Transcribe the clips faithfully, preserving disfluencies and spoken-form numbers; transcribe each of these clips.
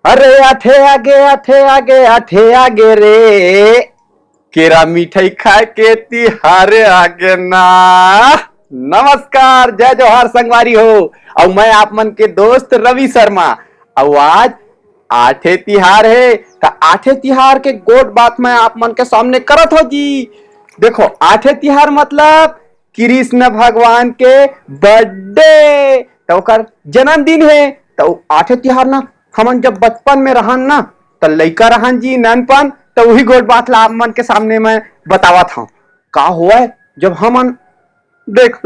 अरे आठे आगे, आठे आगे, आठे आगे रे, केरा मिठाई खाए के तिहार आगे ना। नमस्कार, जय जोहार संगवारी हो। अउ मैं आप मन के दोस्त रवि शर्मा। अउ आज आठे तिहार हे, त आठे तिहार के गोठ बात मैं आप मन के सामने करत हो जी। देखो, आठे तिहार मतलब कृष्ण भगवान के बर्थडे, त ओकर जन्मदिन हे। त आठे तिहार ना, हमन जब बचपन में रहन ना, त लइका रहन जी, ननपन, त उही गोठ बात ला आप मन के सामने मैं बतावत हव। का होवय, जब हमन, देख,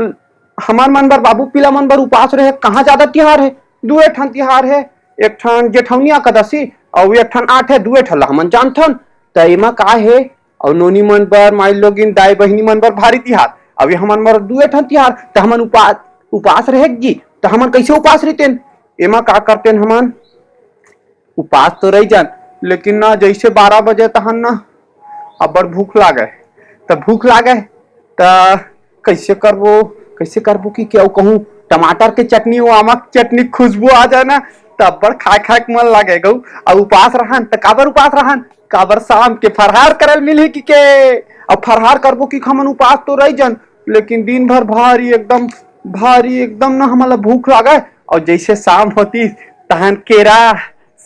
हमर मन बर, बाबू पीला मन बर उपास रहे, कहाँ ज्यादा तिहार हे? दुए ठन तिहार हे, एक ठन जेठौनी एकादशी, अउ एक ठन आठे, दुए ठन ला हमन जानथन। त एमा का हे, अउ नोनी मन बर, माई लोगिन, दाई बहिनी मन बर भारी तिहार, अउ ये हमन बर दुए ठन तिहार, त हमन उपास, उपास रहे जी, त हमन कइसे उपास रहितेन? एमा का करतेन हमन? उपास तो रहि जान, लेकिन ना, जइसे बारह बजे तहन ना अब्बड़ भूख लागे, त भूख लागे, त कइसे करबो, कइसे करबो कि केऊ कहूँ टमाटर के चटनी, वो आमा के चटनी, खुशबू आ जाए ना, त अब्बड़ खाए खाए के मन लागे गऊ। अउ उपास रहन, त काबर उपास रहन? काबर शाम के फरहार करल मिलही कि के। अब फरहार करबो कि हमन उपास तो रहि जान, लेकिन दिन भर भारी एकदम, भारी एकदम ना हमन ला भूख लागे। अउ जइसे शाम होतिस, तहन केरा,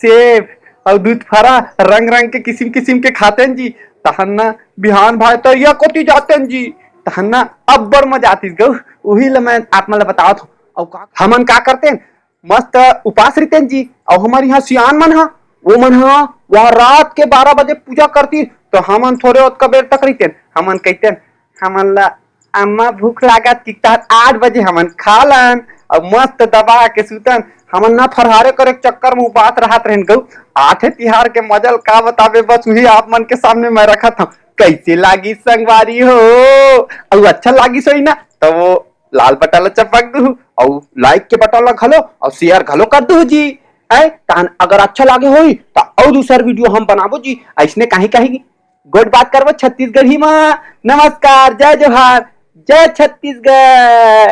सेब अउ दूध फरा, रंग रंग के, किसिम किसिम के खातेन जी। तहन ना बिहान भाई तरिया कोती जातेन जी, तहन ना अब्बड़ मजा आतिस गऊ। उही ल मैं आप मन ल बतावत हूँ। अउ का, हमन का करतेन, मस्त उपास रहितेन जी। अउ हमर इहाँ सियान मन ह, वो मन ह वहाँ रात के बारह बजे पूजा करतिस, तो हमन थोरे ओतका बेर तक रहितेन। हमन कहितेन, हमन ला अम्मा भूख लागत कि तहन आठ बजे हमन खा लन, अउ मस्त दबा के सुतन। हमन ना फरहारे करे के चक्कर में उपास रहत रहेन गऊ। आठे तिहार के मजा ल का बताबे, बस उही आप मन के सामने मैं रखत हव। कइसे लागिस संगवारी हो? अउ अच्छा लागिस होही ना, त वो लाल बटन ला चपक दुहू, अउ like के बटन ला घलो, अउ share घलो कर दुहू जी। ऐ, तहन अगर अच्छा लागे होही, त अउ दूसर video हम बनाबो जी, अइसने काहीं काहीं गोठ बात करबो छत्तीसगढ़ी मा। नमस्कार, जय जोहार, जय छत्तीसगढ़।